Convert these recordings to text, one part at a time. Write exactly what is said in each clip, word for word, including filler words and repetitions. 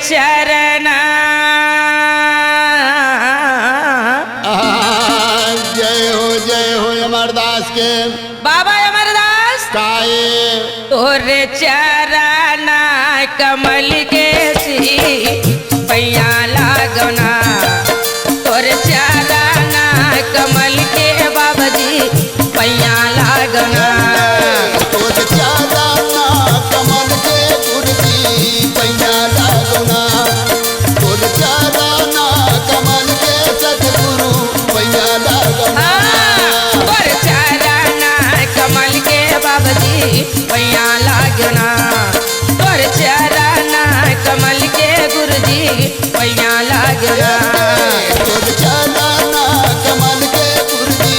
चरना। आहा, जय हो, जय हो अमरदास के। बाबा अमरदास। काये? तोर चरना कमल के सी पैया लागना, तोर चरना कमल के बाबा जी पैया लागना। तोर चरना कमल के गुरुजी पैया लागना, तोर चरना कमल के सतगुरु पैया लागना। हाँ, तोर चरना कमल के बाबा जी पैया लागना, तोर चरना कमल के गुरुजी पैया लागना। तोर चरना कमल के गुरुजी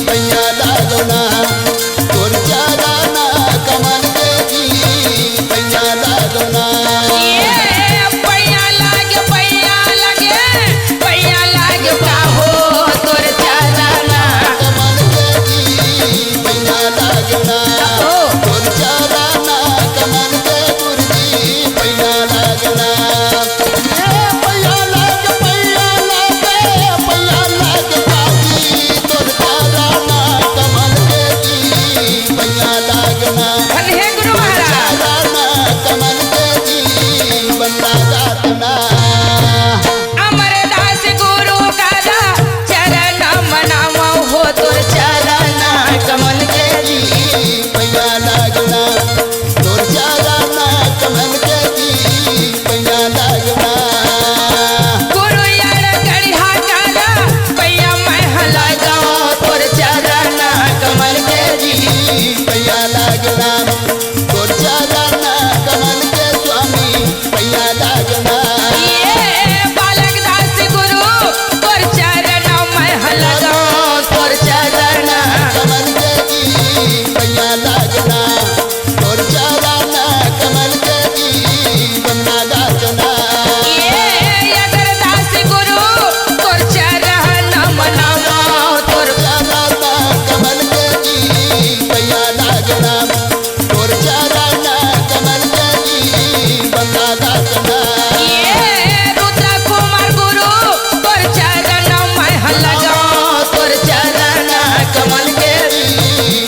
पैया लागना, तोर चरना कमल के जी पैया लागना। ये पैया लागे, पैया लागे, पैया लागे का हो तोर चरना। कमल के जी पैया लागना, ओ। तोर चरना कमल के गुरुजी पैया लागना। ए पैया लागे, पैया लागे, पैया लागे काजी, तोर चरना कमल के जी पैया लागना। धन हे गुरु महाराज। चरना कमल के जी बंदा गातना। अमरदास गुरु का चरण मनावा हो, तोर चरना कमल के जी पैया लागना, तोर चरना कमल के जी पैया लागना। गुरु यार गढ़िया काला पैया मैं हला गाओ, तोर चरना कमल के जी पैया लागना, तोर चरना कमल के स्वामी पैया लागना। ये बालक दास गुरु तोर चरण मैं हला गाओ, तोर चरना कमल के जी पैया लागना, तोर चरना कमल के जी बंदा गातना। ये अगरदास गुरु तोर चरना मनावा, तोर चरना कमल के जी पैया लागना, तोर चरना कमल के जी बंदा गातना। ये रुद्र कुमार गुरु तोर चरना मैं हला गाओ, तोर चरना कमल के जी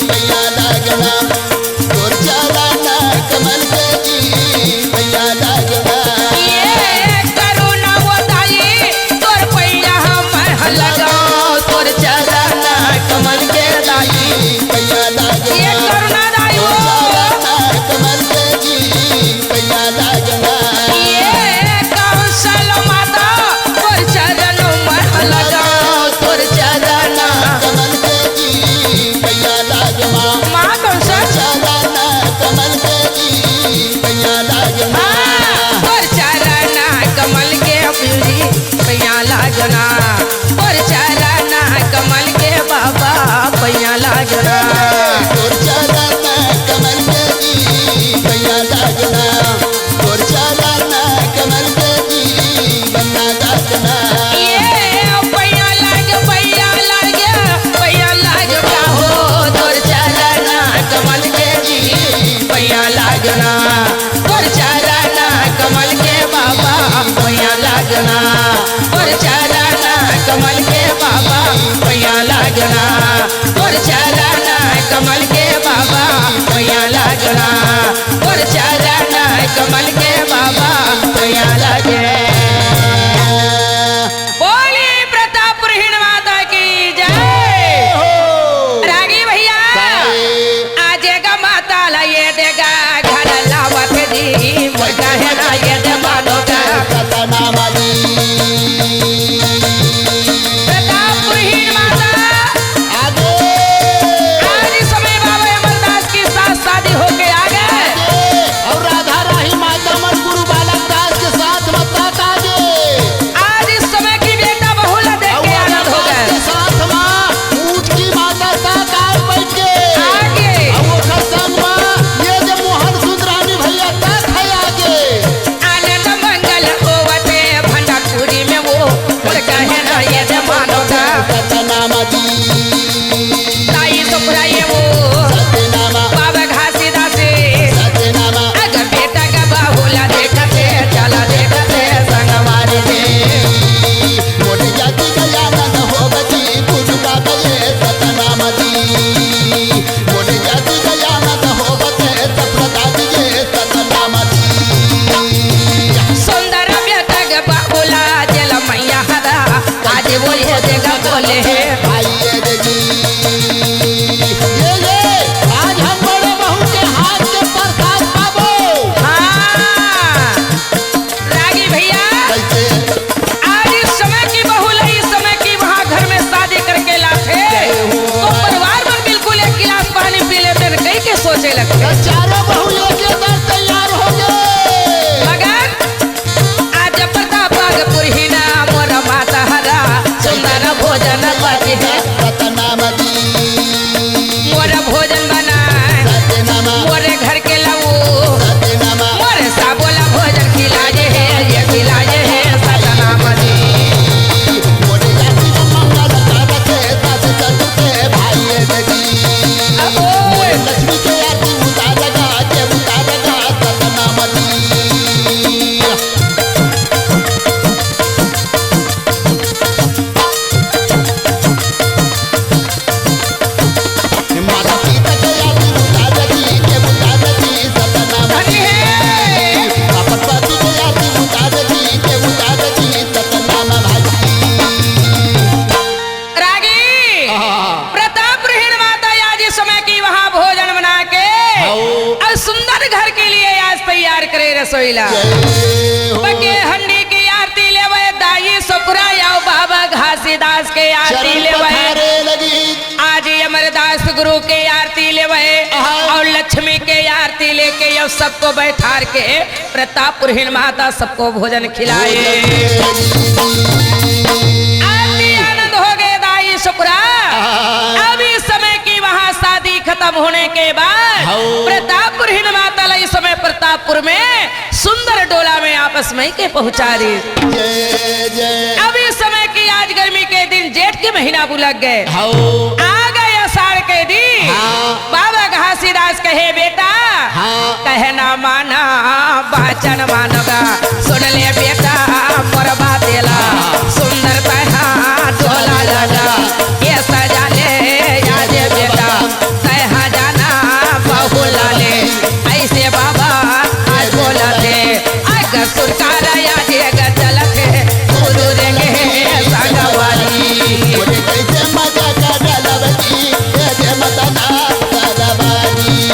पैया लागना, तोर चरना कमल के जी पैया लागना। ये करुणा वो दाई तोर पैया मैं हला गाओ, तोर चरना कमल के दाई पैया लागना। ये करुणा दाई वो। तोर चरना कमल के जी पैया लागना। ये कौशल माता तोर चरण मैं हला गाओ, तोर चरना कमल के जी पैया लागना। माँ कौशल। चरना कमल के जी पैया लागना। हाँ, तोर चरना कमल के जी पैया लागना, तोर चरना कमल के बाबा पैया लागना। तोर चरना कमल के जी पैया लागना, तोर चरना कमल के जी बंदा गातना। ये पैया लागे, पैया लागे, पैया लागे का हो, तोर चरना कमल के जी पैया लागना। तोर चरना कमल के बाबा पैया लागना, तोर चरना कमल के बाबा पैया लागना, तोर चरना कमल के बाबा पैया लागना, तोर चरना कमल के बाबा पैया लागना। बोली प्रतापपुर हिण माता की जय। हो। रागी भैया। जय। आज गा माता ला ये देगा घर लावत जी, मोर गहना ये दे मानो का। सतनाम जी। प्रतापपुर हिण माता। आगे। आज समय बाबा अमरदास की साथ शादी होके आ गए। आगे। और राधा राही माता मन तैयार करे रसोई ला। जय हो। बके हंडी के आरती लेवे दाई ससुरा, अउ बाबा घासीदास के आरती चरण लेवे। पखारे लगी। आज अमरदास गुरु के आरती लेवे आहा। अउ लक्ष्मी के आरती लेके अउ सबको बैठार के प्रतापपुरहिन माता सबको भोजन खिलाए। भोजन। अति आनंद हो गए दाई ससुरा। आहा। अब इस समय की वहाँ शादी खत्म होने के बाद हौ। प्रतापपुरहिन माता ला इस समय प्रतापपुर में सुंदर डोला में आपस में के पहुंचा दी। जय जय। अब इस समय की आज गर्मी के दिन जेठ के महीना बुलक गए। हौ। आ गए आषाढ़ के दिन। हाँ। बाबा घासीदास कहे, "बेटा, हाँ। कहना माना, बाचन मानोगा, सुन ले बेटा, मोर बात ला, सुंदर तैहा डोला लगा, ये सजा ले, या जे बेटा, तैहा जाना बहुला ले।" ऐसे बाबा आज बोलत हे, अग सुरकार या जे ग चलत हे, गुरु रे गे संगवारी। बोले कैसे मजा का डलब जी, ये दे मदना सगवारी।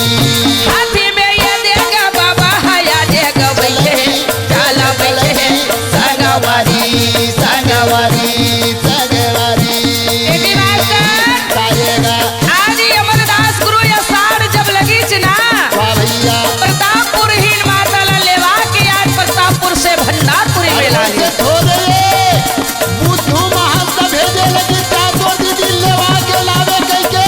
हाथी में ये दे ग बाबा, या जे ग बैठे, चाला बैठे, संगवारी, संगवारी, संगवारी। बेटी मास्टर, तारेगा। आज ही अमरदास गुरु या साढ़ जब लगी च ना, वाह भैया। प्रतापपुरहिन माता ला लेवा के आज प्रतापपुर से भंडारपुरी में अरे लागे। वैसे थोड़े बुद्धू महंत भेजे लगी, चार दो दीदी लेवा के लावे कह के।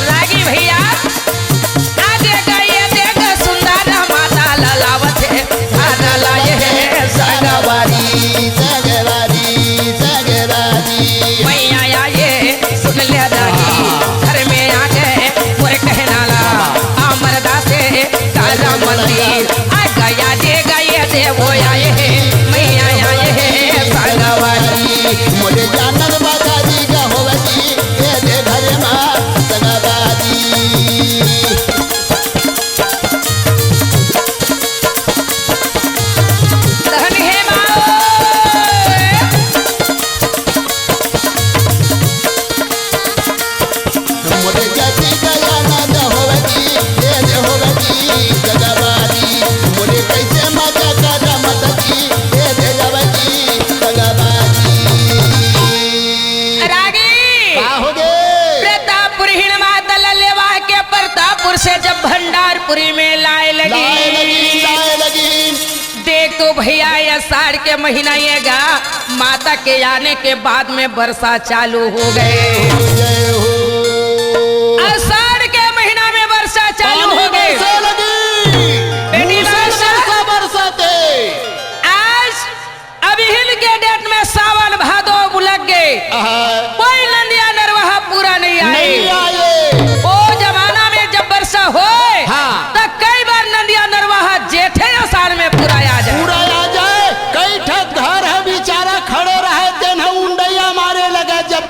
रागी भैया, आ देख, ये देख, सुंदर माता ला लावत हे, खाना लाए हे, संगवारी, संगवारी, संगवारी। मैया आए, सुन ले रागी, घर में आ गए, मोर कहना ला, अमरदास हे, तारा मंदिर, आ गया जे गए, देवो आए हे, मैया आए हे, संगवारी। मोरे जानत बा दादी का होवती, ये दे घर मा सगवारी। धन हे माँ। मोरे जाति का आनंद होवती, ये दे होवती सगवारी। मोरे कैसे मजा का रमत जी, ये दे जावती सगवारी। रागी। का हो गे? प्रतापपुरहिन माता ला लेवा के प्रतापपुर से जब भंडारपुरी में लाए लगी। लाए लगी, लाए लगी। देख तो भैया, ये आषाढ़ के महीना ये गा, माता के आने के बाद में वर्षा चालू हो गए। जय हो। आषाढ़ के महीना में वर्षा चालू पानी हो गए। बरसे लगी। बेटी मूसलाधार मास्टर। वर्षा बरसाते। आज अभिहिन के डेट में सावन भादो बुलक गए। आहा। कोई नंदिया नरवाहा पूरा नहीं आए। नहीं आए। ओ जमाना में जब वर्षा होए, हाँ। त कई बार नंदिया नरवाहा जेठे आषाढ़ में पूरा आ जाए। पूरा आ जाए। कई ठक घर है बेचारा खड़े रहे, तेन उंडैया मारे लगे जब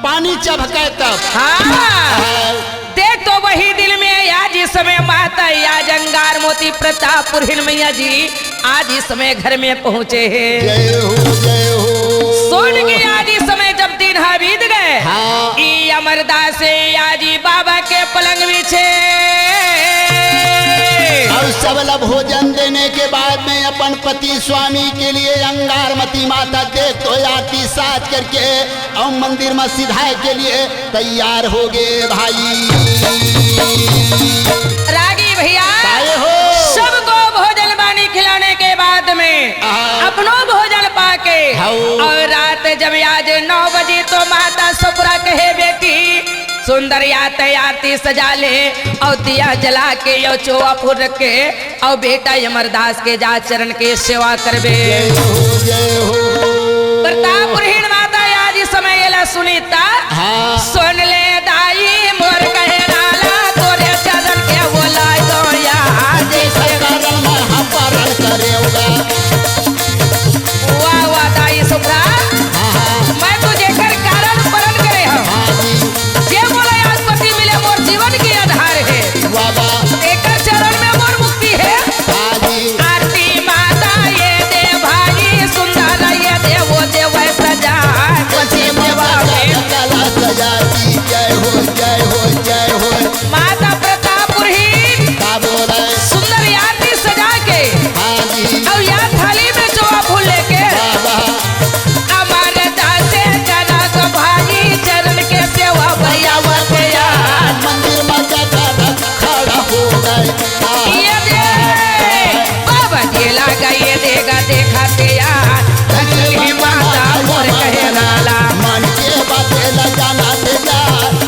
पानी चभके तब। हाँ। हाँ। देख तो वही दिन में आज इस समय माता आज अंगार मोती प्रतापपुरहिन मैया जी आज इस समय घर में पहुँचे हे। जय हो, जय हो। सुन के आज इस समय जब दिन हा बीत गए, हाँ। ई अमरदास आज ई बाबा के पलंग बिछे। अउ सबला भोजन देने के बाद में अपन पति स्वामी के लिए अंगारमती माता देख तो आरती साज करके अउ मंदिर में सिधाए के लिए तैयार हो गए भाई। रागी भैया, काहे हो? सबको भोजन पानी खिलाने के बाद में हाँ। अपनो भोजन पाके हाउ। अउ रात जब आज नौ बजे तो माता ससुरा कहे, "बेटी सुंदर या तैयार आरती सजा ले अउ दिया जला के अउ चोवा फूल रख के अउ बेटा अमरदास के जा चरण के सेवा करबे।" जय हो, जय हो। प्रतापपुरहिन माता आज इस समय एला सुनीता। हाँ। सुन ले दाई मोर कहे नाला, तोरे चरण के बोला दो या जैसे कारण में हम पारण करे होगा। वाह, वाह, दाई सुभ्रा। हाँ, हाँ। मैं तो जेकर कारण पारण करे हूँ। हाँ जी। जे मोला आज पति मिले मोर जीवन के आधार हे। वाह, वाह। एकर चरण में मोर मुक्ति हे। हाँ जी। आरती माता ये दे भाई, सुंदर ये दे, वो दे वै सजा, पति देवा में। कला सजा दी, जय हो, जय हो, जय हो। के यार, धन हे माता मोर कहे लाला। मन के बाते ला जाना दे जा,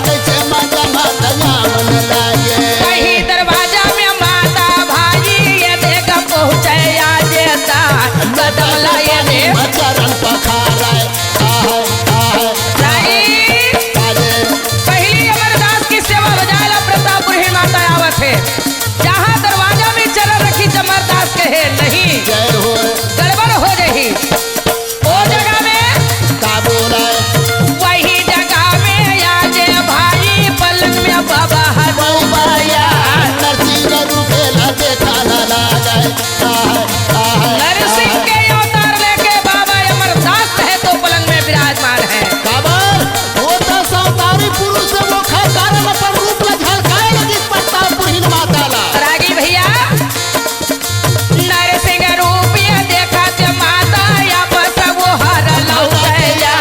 कैसे मजा माता मन लागे। वही दरवाजा में माता भाई, ये देख पहुँचे आ जेता, कदम ला ये दे। चरण पखारे, आह, आह, राई। अरे। पहली अमरदास की सेवा बजाए ला प्रतापपुर ही माता आवत हे। जहाँ दरवाजा में चरण रखी, अमरदास कहे नहीं। जय हो। गड़बड़ हो जाही। ओ जगह में का बोले? वही जगह में आज भाई पलंग में बाबा हनुमैया। नरसिंह रूपे ला देखा ना लागे। आह, आह, नरसिंह आह। के अवतार लेके बाबा अमरदास है तो पलंग में विराजमान है। काबर? वो तो सौदारी पुरुष से वो खा कारण अपन रूप ला झलकाए लगी प्रतापपुर ही माता ला। रागी भैया, नरसिंह रूप ये देखा ते माता या बस वो हर लौटैया।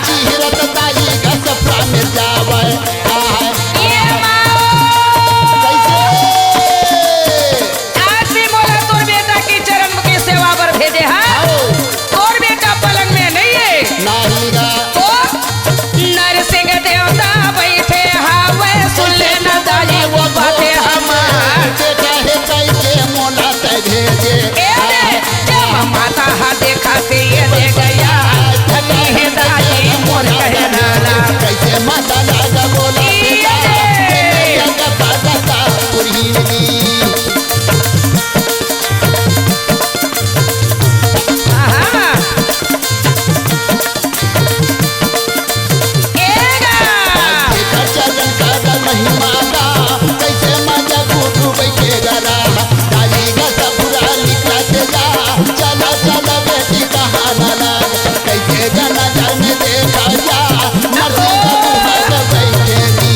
चीरत दाई गस प्राण जावे। आह, ये माँ। कैसे? आज भी मोला तोर बेटा की चरण की सेवा बर भेजे हा। आओ। तोर बेटा पलंग में नहीं है। नहीं गा। तो नरसिंह देवता बैठे हावय, सुन ले न दाई वो बातें हमार। बेटा हे कहि के मोला तै भेजे। ए दे, जब माता हा देखा ते ये दे गया, धनी हे दाई मोर कहे लाला। कैसे माता लागा बोला ये बेटा, दे। जगत दाता पुरहिनी। आहा। ए गा। आज के चरण का महिमा गा, कैसे माता गुरु बैठे गरा, डाली गा सब बुरा निकला से जा, चला चला बेटी कहाना लाग, कैसे जना जाने देखा जा, नरसिंह का मुहार बैठे नी।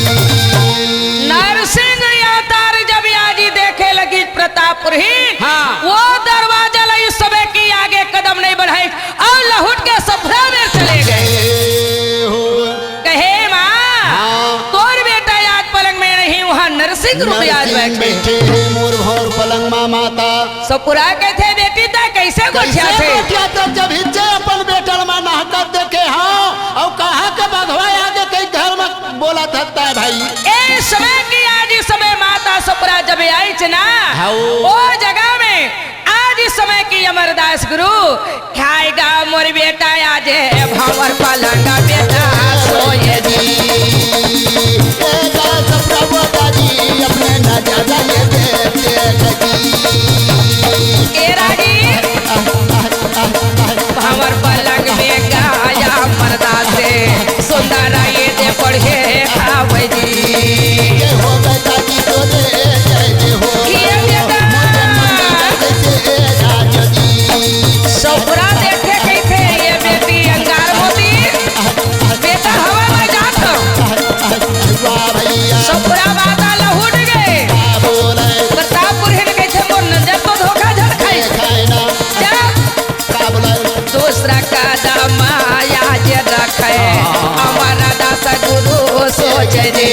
नरसिंह अवतार जब आजी देखे लगी प्रतापपुर ही, हाँ। वो दरवाजा ला इस समय की आगे कदम नहीं बढ़ाई और लहुट के सफरा में चले गए। जय हो। कहे माँ, हाँ। तोर बेटा आज पलंग में नहीं, वहाँ नरसिंह रूप आज नरसिंह बैठे। बैठे हैं मोर भौर पलंग मा माता। सपुरा कहते बेटी ता कैसे कैसे गोठिया थे? गोठिया थे जब हिच्चे अपन बेटा ला नहकत देखे हाँ, और कहा के बघवा आगे कई घर में बोला थकता है भाई। ए समय की आज इस समय माता सपुरा जब आई च ना, हाउ। ओ जगह में आज इस समय की अमरदास गुरु, "हाय गा मोर बेटा आज भंवर पलंग बेटा सोए दी।" ए दास प्रभु दादी अपने नजर ये दे, दे लगी। ए रागी, भंवर पलंग में गाया मरदा से सुंदर ये दे पढ़े खावे जी। जय हो बेटा जी तोरे, जय जय हो। ये बेटा। मोरे मंगल जैसे राज जी। सपुरा देखे कहिथे ये बेटी अंगार मोती। बेटा हवा में जात हो। वाह भैया। सपुरा बाता लहुट गए। का बोले? प्रतापपुर हिन कहिथे मोर नजर तो धोखा झन खाई। खाए ना। जा। का बोले? दूसरा कदम आज रखे, अमरदास गुरु सोच दे। ये दे।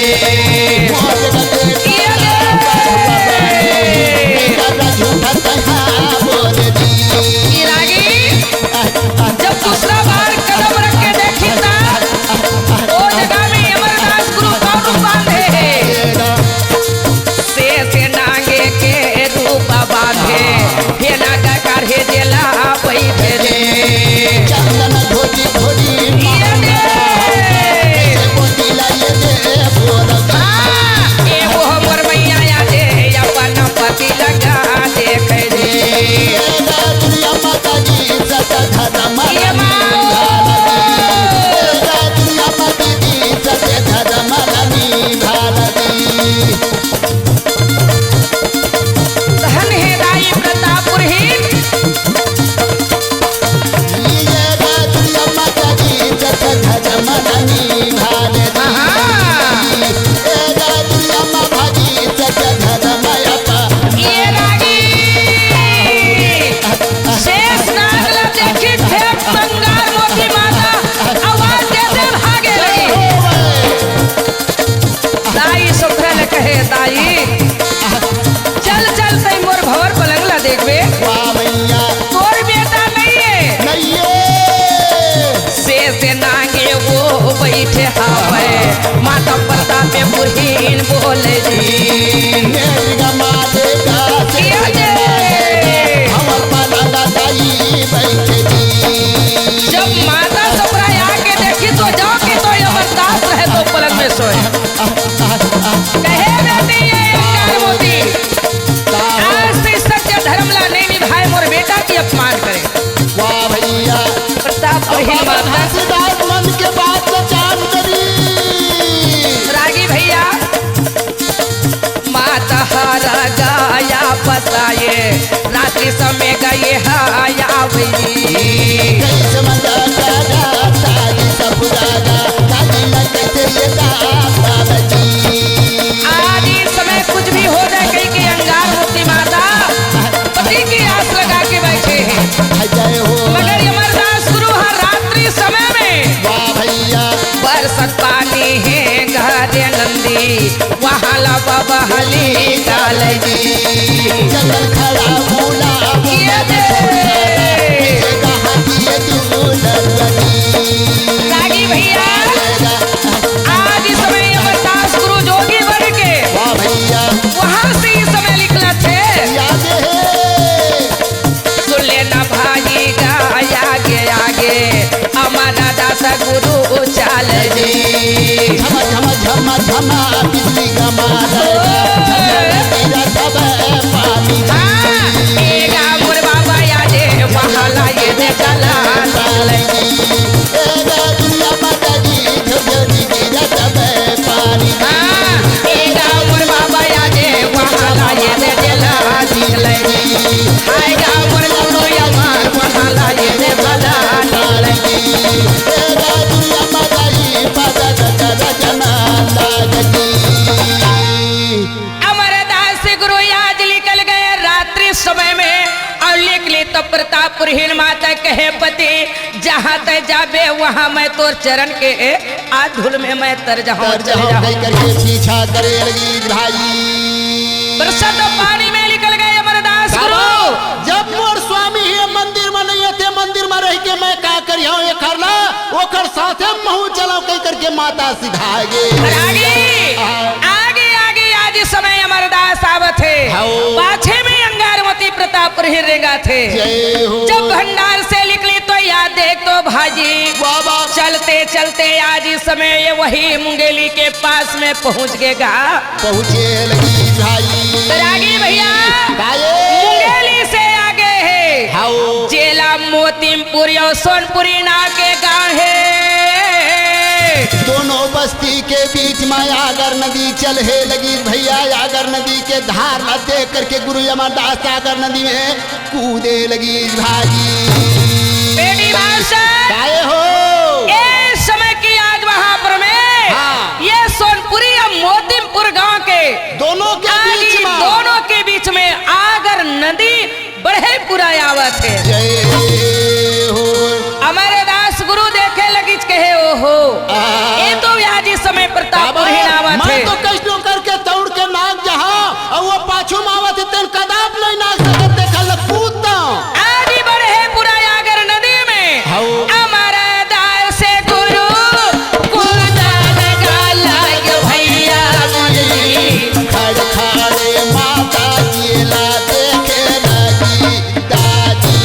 ये रागी, जब दूसरा बार कदम रख के देखी ता, ओ जगह में अमरदास गुरु कौन रूप बांधे हे? शेष नांगे के रूप बांधे, हे नाग काढ़े जेला बैठे रे। चंदन धोती धोती ये दे। जैसे मोती ला ये दे बोल। हाँ, ए वो हमर मैया या दे, अपन पति लगा देख रे। दुनिया माता जी सत धर्म ये माँ। दुनिया माता जी सत धर्म रानी भारती। धन हे दाई रात्रि समय गए है आवली। कैसे मजा करा तारी सब राजा, तारी न कैसे ये गाता बजी। आज इस समय कुछ भी हो जाए, कहीं की अंगार होती माता पति की आस लगा के बैठे हैं। जय हो। मगर ये अमरदास गुरु हर रात्रि समय में वाह भैया। बरसत पानी है गहरे नंदी, वहाँ ला बाबा हली डाल जी। जंगल खड़ा भूला, ये दे। पीछे कहाँ दिए तू नरवनी। रागी भैया, आज इस समय अमरदास गुरु जोगी बन के वाह भैया। वहाँ से इस समय निकला थे। याद है। सुन लेना भाई गा, आगे आगे अमरदास गुरु चाल जी। झमा झमा झमा झमा बिजली गमा, झमा तेरा सब पानी। हाँ, ए गा मोर बाबा या जे वहाला ये दे चला। ए गा दुनिया माता जी, झोझोरी गिरा सब पानी। हाँ, ए गा मोर बाबा या जे वहाला ये दे चला। अमरदास गुरु आज निकल गए रात्रि समय में और निकले तो प्रतापपुर हिन माता कहे पति, जहाँ तय जाबे वहाँ मैं तोर चरण के आ धूल में मैं तर जाऊँ, तर चले जाऊँ जाऊँ। कह करके पीछा करे लगी भाई। बरसत पानी में निकल गए अमरदास गुरु। जब मोर स्वामी ही मंदिर में नहीं थे, मंदिर में रह के मैं का करियो, ये करला ओकर साथे महू चलो कह करके माता सिधाए गे। और आगे, हाँ। आगे, आगे आज समय अमरदास आवत है। हाँ। पाछे में अंगारवती प्रतापपुर ही रेंगा थे। जय हो। जब भंडार से निकली तो याद देख तो भाजी। वाह, वाह। चलते चलते आज इस समय ये वही मुंगेली के पास में पहुंच गए गा। पहुंचे लगी भाई। रागी भैया, काये? मुंगेली से आगे है। हाओ। जेला मोतिमपुर और सोनपुरी नाव के गांव है। दोनों बस्ती के बीच में आगर नदी चल है लगी भैया। आगर नदी के धार ला देख करके गुरु अमरदास आगर नदी में कूदे लगी भाई। बेटी मास्टर। काये हो? ए समय की आज वहां पर में हाँ। ये सोनपुरी और मोतिमपुर गांव के दोनों के आज बीच में। दोनों के बीच में आगर नदी बढ़े पूरा आवत है। जय हो। अमरदास गुरु देखे लगिच कहे, "ओहो, आ। ये तो आज इस समय प्रतापपुर ही बाबा, आवत मैं है।" तो कष्टों करके दौड़ के नाग जहां और वो पाछू में आवत है, तेन कदाप नहीं नाग सकत, देखा ल कूदता। आदि बढ़े पूरा आगर नदी में। हाउ। अमरदास गुरु कूदा लगा लाग भैया मोरी। खड़ खड़े माता जी ला देखे लगी दादी।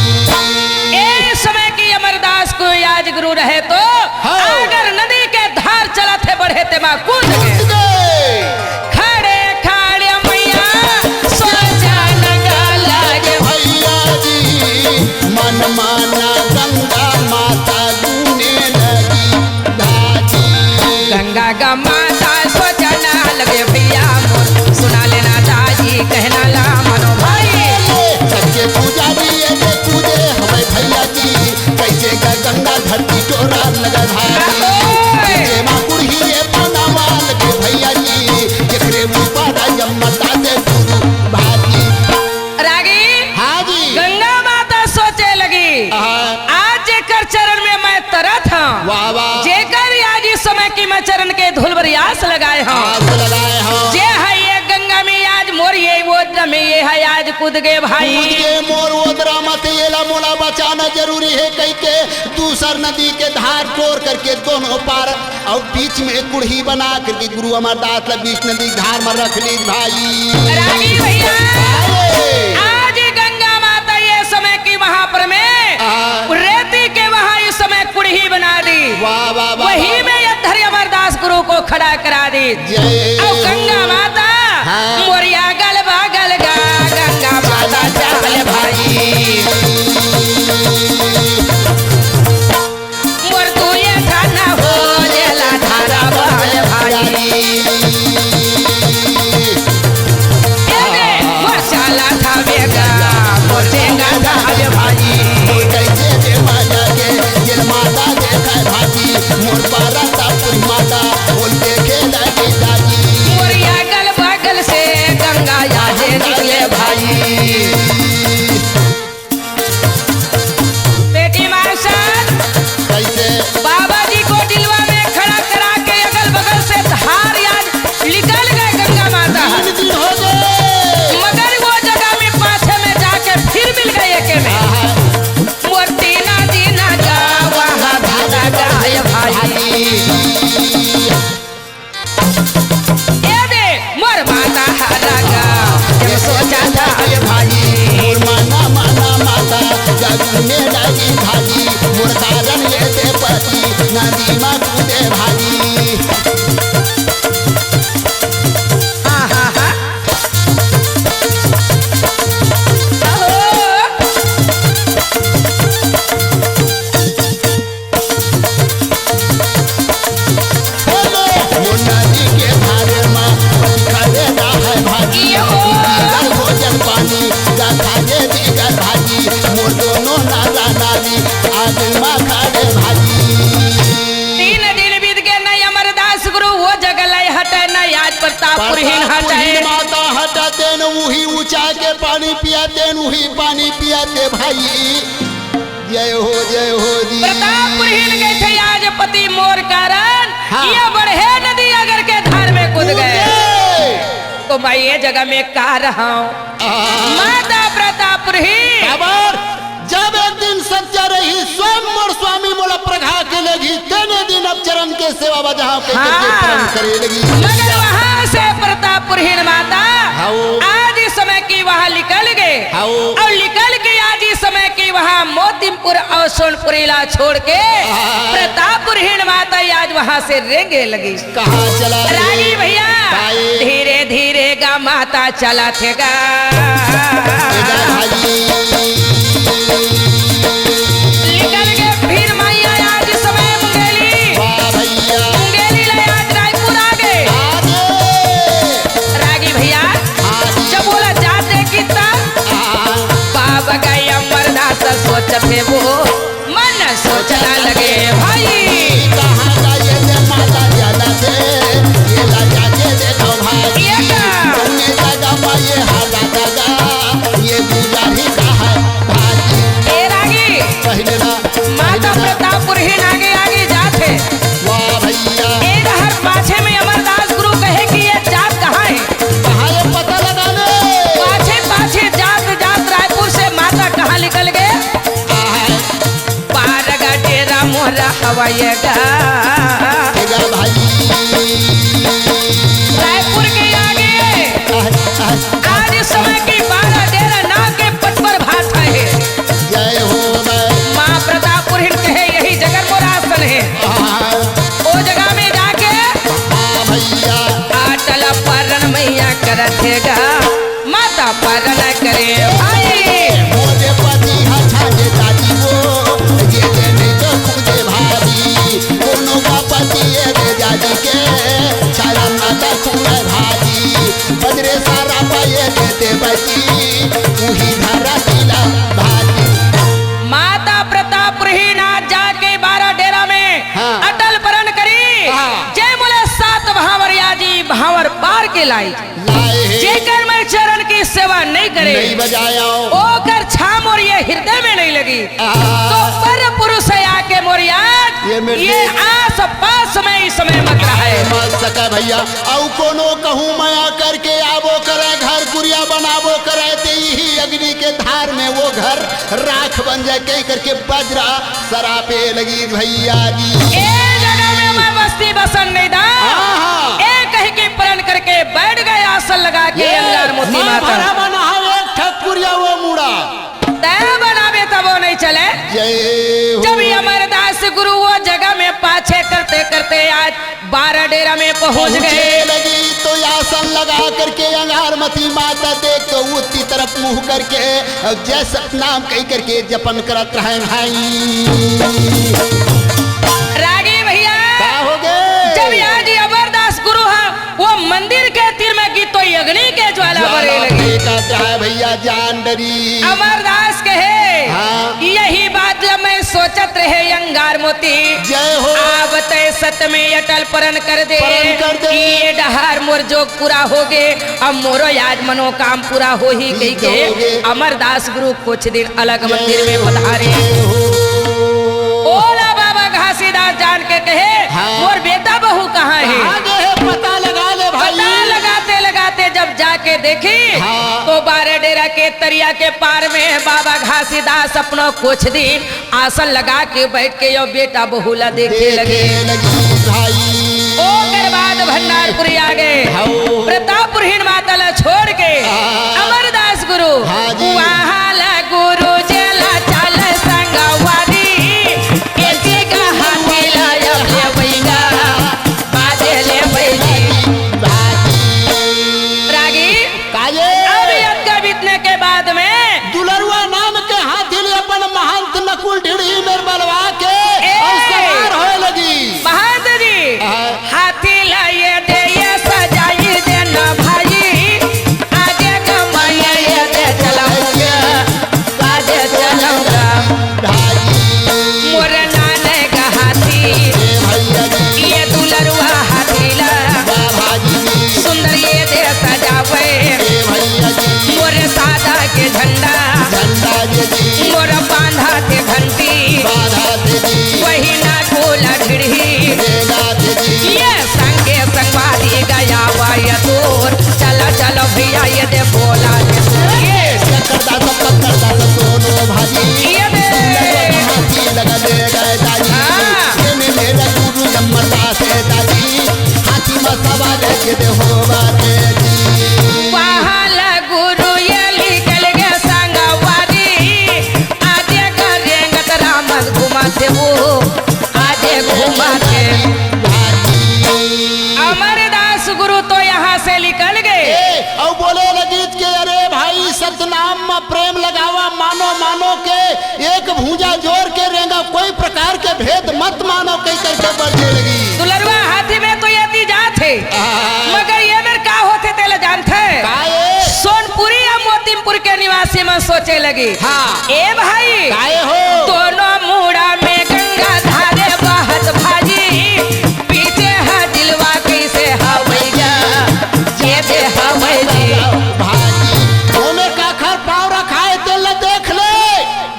ए समय की अमरदास को आज गुरु रहे तो हाँ। आगर नदी के धार चलत हे बढ़े तेमा कूद के। कूद के। खड़े खड़े मैया सोचन गा लागे। भैया जी, मन माना गंगा माता गुने लगी दादी। गंगा गा माता सोचना लगे भैया मोर, सुना लेना दादी कहना ला मनो भाई। सबके पूजा दिए ते पूजे हमें भैया जी, कैसे ग-, गंगा धरती टोरा लगा भाई। अरे! जेमा कुड़ही ये बनावा लगे भैया जी, जेकरे ऊपर आयम मता दे गुरु भाई। रागी, हाँ जी। गंगा माता सोचे लगी, हाँ। आज जेकर चरण में मैं तरत हूँ, वाह, वाह। जेकर आज इस समय की मैं चरण के धूल बर आस लगाए हूँ, आस लगाए हूँ। जे है ये गंगा में आज मोर ये वो में ये है आज कूद गए भाई। कूद गए मोर ओदरा मत, एला मोला बचाना जरूरी है कह के दूसर नदी के धार टोर करके दोनों पार और बीच में कुड़ही बना करके गुरु अमरदास ला बीच नदी धार में रख ली भाई। रागी भैया, अरे। आज गंगा माता ये समय की वहां पर में हाँ। रेती के वहां इस समय कुड़ही बना दी। वाह, वाह, वाह, वही वाह। में ये धर अमरदास गुरु को खड़ा करा दी। जय और हो। गंगा माता हाँ। मोरिया गल बागल गा, गंगा माता चाल भाई। मोर दुए खाना हो जेला धारा बहल भाई। ए रे, मोर चाला था बेगा। रानी, आज माखन भाई। तीन दिन बीत गे, न अमरदास गुरु वो जगह ले हटे, न आज प्रतापपुरहीन हटे। प्रतापपुरहीन माता हटते न उही ऊंचा के पानी पियाते न उही पानी पियाते भाई। जय हो, जय हो जी। प्रतापपुरहीन कहिथे आज पति मोर कारण, हाँ। ये बड़े नदी अगर के धार में कूद कूद गए। गए। तो मैं ये जगह में का रहा हूँ? आ। माता प्रतापपुरहीन। काबर? जब एक दिन सत्य रही, स्वयं मोर स्वामी मोला प्रगा के लेगी, तेने दिन अब चरण के सेवा बजाओ के करके हाँ। प्रण करे लगी। मगर वहाँ से प्रतापपुरहीन माता हाँ। आज इस समय की वहाँ निकल गए। हाँ। और निकल के आज इस समय की वहाँ मोतीपुर और सोनपुर इला छोड़ के हाँ। प्रतापपुरहीन माता आज वहाँ से रेंगे लगी। कहाँ चला रे? रागी भैया, काए? धीरे धीरे गा माता चलत हे गा। ए गा भाई। निकल के फिर माई आया आज समय मुंगेली। वाह भैया। मुंगेली ले आज रायपुर आ गए। आ गए। रागी भैया, हाँ जी। जब बोला जाते कितना हाँ। बाबा गए अमरदास सोचत हे वो मन सोचना लगे भाई। कहाँ का ये दे माता ज्यादा दे, ये ला जाके देखो भाई। ये का? तूने दादा माँ ये हाथ दादा, ये गुजारी का है भाई। ए रागी, पहले ना, माता पहले ना। प्रतापपुरहीन आगे आगे जात हे। वाह भैया। ए डहर पाछे में अमरदास गुरु कहे कि ये जात कहाँ हे? कहाँ ये पता लगा ले। पाछे पाछे जात जात रायपुर से माता कहाँ निकल गए? कहाँ है? पार गा डेरा मोरा हवय गा। हे गा भाई। रायपुर के आगे आह, आह, आज इस समय की बारह डेरा नाम के पट पर भाषा है। जय हो मैं। माँ प्रतापपुरहीन कहे यही जगह मोर आसन है। आह। ओ जगह में जाके हाँ भैया। अटल परन मैया करत हे गा। माता परन करे भाई। मोरे पति हा छाजे दादी वो, ये दे नहीं तो खुदे भारी। कोनो का पति ये दे दादी के, छाला माता खुदे भारी। बजरे सारा पाए देते बची, उही धारा दिला भारी। माता प्रतापपुरहीन आज जाके बारह डेरा में हाँ। अटल परन करी। हाँ। जय बोले सात भांवर आजी भांवर पार के लाई। लाए हे। जेकर मैं चरण की सेवा नहीं करे, नहीं बजाया हो। ओकर छाम और ये हृदय में नहीं लगी, आ। तो पर पुरुष आके मोर आज ये मेरे ये आस पास में इस समय मत रहे। मत सका भैया, अउ कोनो कहूँ मया करके आबो करे, घर कुरिया बनाबो करे, ते इही अग्नि के धार में वो घर राख बन जाए, कही करके बजरा सरापे लगी भैया जी। ए जगह में मैं बस्ती बसन नहीं दा। हाँ, हाँ। ए कह के प्रण करके बैठ गए आसन लगा के ये अंगार मोती माँ माता। भरा बना है एक ठकुरिया वो मुड़ा। तय बनावे तब वो नहीं चले। जय हो। जब ये अमरदास गुरु वो जगह में पाछे करते करते आज बारह डेरा में पहुंच पहुंचे गए। लगी तो आसन लगा करके अंगारमती माता देख के उत्ती तरफ मुंह करके और जय सतनाम कही करके जपन करत रहे भाई। रागी भैया, का हो गए? जब यहाँ जी अमरदास गुरु हा वो मंदिर के तीर में गीत तो अग्नि के ज्वाला ज्वाला बरे लगी। फेंकत रहे भैया जान डरी। अमरदास कहे, हाँ। यही बात ला मैं सोचत रहे अंगार मोती। जय हो। आवत सत में अटल परन कर दे। परन कर दे। ये डहार मोर जोग पूरा हो गे, अब मोरो आज मनोकाम पूरा हो ही ठीक कही के हो गे। अमरदास गुरु कुछ दिन अलग जय मंदिर में हो, पधारे। जय हो। ओला बाबा घासीदास जान के कहे, हाँ। मोर बेटा बहू कहाँ है? कहाँ गए हैं? पता लगा ले भाई। पता लगाते लगाते जब जाके देखी, हाँ। तो बारह डेरा के तरिया के पार में बाबा घासीदास अपनो कुछ दिन आसन लगा के बैठ के यो बेटा बहू ला देखे देखे लगे। लगी भाई। ओकर बाद भंडारपुरी आ गए। हाँ। प्रतापपुरहीन माता ला छोड़ के हाँ। अमरदास गुरु हाँ जी। वहाँ ला गुरु जेला चाल संगवारी। एसी का हाथी ला अब ले बैगा, बाजे ले बैजी। रागी, काये? अब यज्ञ बीतने के बाद में दुलरुआ नाम के हाथी ले अपन महंत नकुल ढिढ़ी मेर बलवा के ए! और सवार होए लगी। महंत जी, हाँ। हाथी ला ये दे, ये सजाई देना भाई। आगे कमाइए, ये दे चलाऊंगे। मानो के एक भुजा जोर के रेंगा, कोई प्रकार के भेद मत मानो, कहि करके बरजे लगी। दुलरवा हाथी में तो ये ती जात हे, आय। मगर ये मेर का होथे तेला जानथे? काये? सोनपुरी या मोतिमपुर के निवासी मन सोचे लगी। हाँ। ए भाई, काये हो? दोनों मुड़ा में गंगा धारे बहत भाजी, पीछे हा दिलवा कैसे हवैया, ये दे हवै जी। भाजी, ओमे काखर पाँव रखाए तेला देख ले।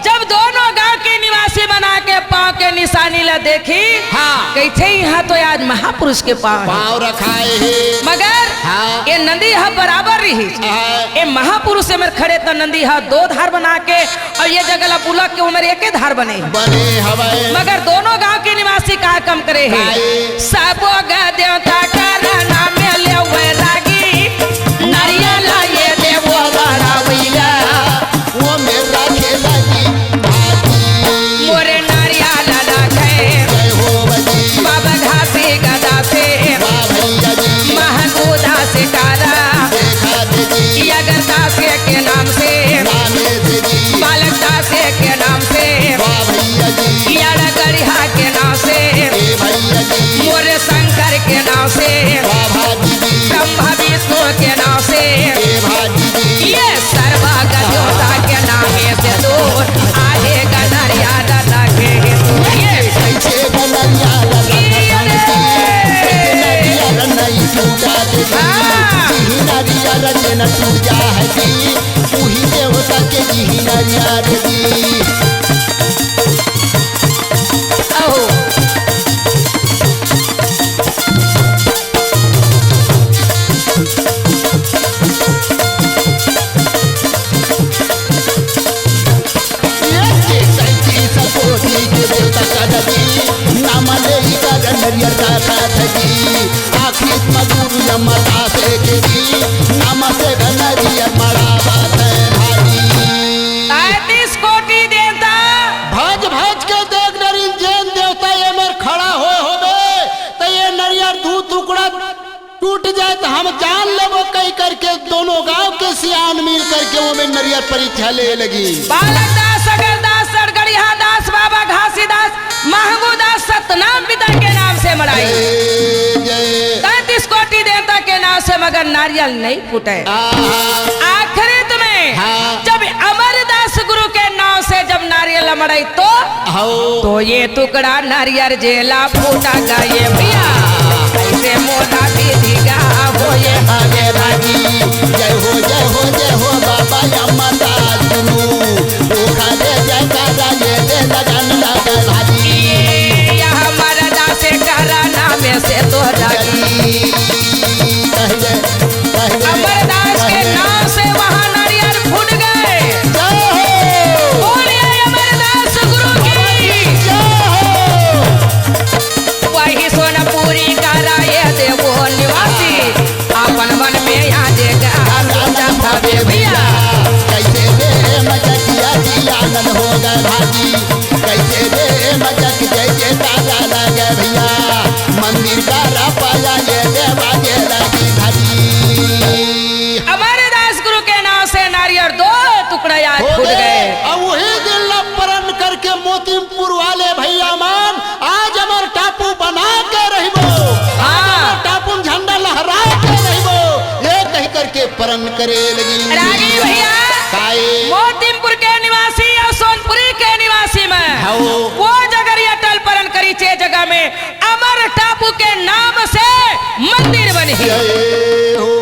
जब दोनों गांव के निवासी मन आके पाँव के निशानी ला देखी, हाँ। कहिथे, "इहाँ तो आज महापुरुष के पाँव हे।" पाँव रखाए हे। मगर हाँ। ये नंदी ह बराबर रही। हाँ। ये महापुरुष ए मेर खड़े त नंदी ह दो धार बना के अउ ये जगह ला बुला के ओमेर एके धार बने। बने हवय। मगर दोनों गांव के निवासी का काम करे हे? काये? सबो ग देवता करना में लेवे रागी, नरियल ये देवो बरावैया। वो मेरा खेला जी भाजी। मोरे नारियल लागे। जय हो बजी। बाबा घासी गदा से। वाह भैया जी। महंगूदा से कारा। देखा दे जी। अगर दास के नाम से। नामे से जी। बालक दास के नाम से। वाह भैया जी। यार गढ़िया के नाम से। ए भैया जी। मोरे शंकर के नाम से। वाह भाजी जी। ब्रह्मा विष्णु के नाम से। ए भाजी जी। ये सर्वा का देवता के नाम से दूर। आहे गनरिया दादा के तू ये। कैसे गनरिया दादा के तू? कैसे नरिया नहीं टूटा दे। हाँ। जिही नरिया रचन टूटा है जी। उही देवता के जिही नरिया दी। अहो। ये के सैंतीस कोटि के देवता का ददी, नाम ले ही का नरियर का साथ जी। आखिर मधुर यमता से के जी, नाम से नरियर मड़ा बात है भाई। तैंतीस कोटि देवता। भज भज के देख डरिन, जेन देवता ये मेर खड़ा होए होबे, त ये नरियर दू टुकड़ा टूट जाए त हम जान लेबो, कहि करके दोनों गांव के सियान मिल करके वो में नरियर परीक्षा ले लगी। बालक दास, सगर दास, सड़गड़िया दास, बाबा घासीदास, महंगू दास, सतनाम पिता के नाम से मड़ाई। जय, जय। तैंतीस कोटि देवता के नाम से मगर नारियल नहीं फूटे। आहा। आखिरी में हाँ। जब अमरदास गुरु के नाव से जब नारियल मड़ई तो, हौ। तो ये टुकड़ा नारियल जेला फूटा गा ये भैया। कैसे मोटा विधि गा हो ये हवे रागी। जय हो, जय हो, जय हो बाबा अमरदास गुरु। ओखा दे जयकारा ये दे लगन लगन भागी। ये अमरदास करा नाम से तो रागी। कहिए, कहिए, अमरदास के कहिए। नाम से वहाँ नारियल फूट गए। जय हो। बोलिए अमरदास गुरु की। जय हो। वही सोनपुरी का राय देवो निवासी, अपन मन में आ देगा। राजा भावे भैया। कैसे दे मचकिया जी आनंद हो गए भाजी। कैसे रे मचक जय जयकारा लगे भैया, मंदिर का रापाया ये देवा ये लगी धरी। अमरदास गुरु के नाम से नारियल दो टुकड़ा आज हो फूट गए। गए। अब वही दिन ला प्रण करके मोतीपुर वाले भैया मान, आज अमर टापू बना के रहिबो, आज हाँ। अमर टापू में झंडा लहरा के रहिबो, ये कही करके प्रण करे लगी। रागी भैया, काए? मोतीपुर के निवासी या सोनपुरी के निवासी में हौ। वो जगह ये अटल प्रण करी छे जगह में अमर टापू के नाम से मंदिर बनी। जय हो।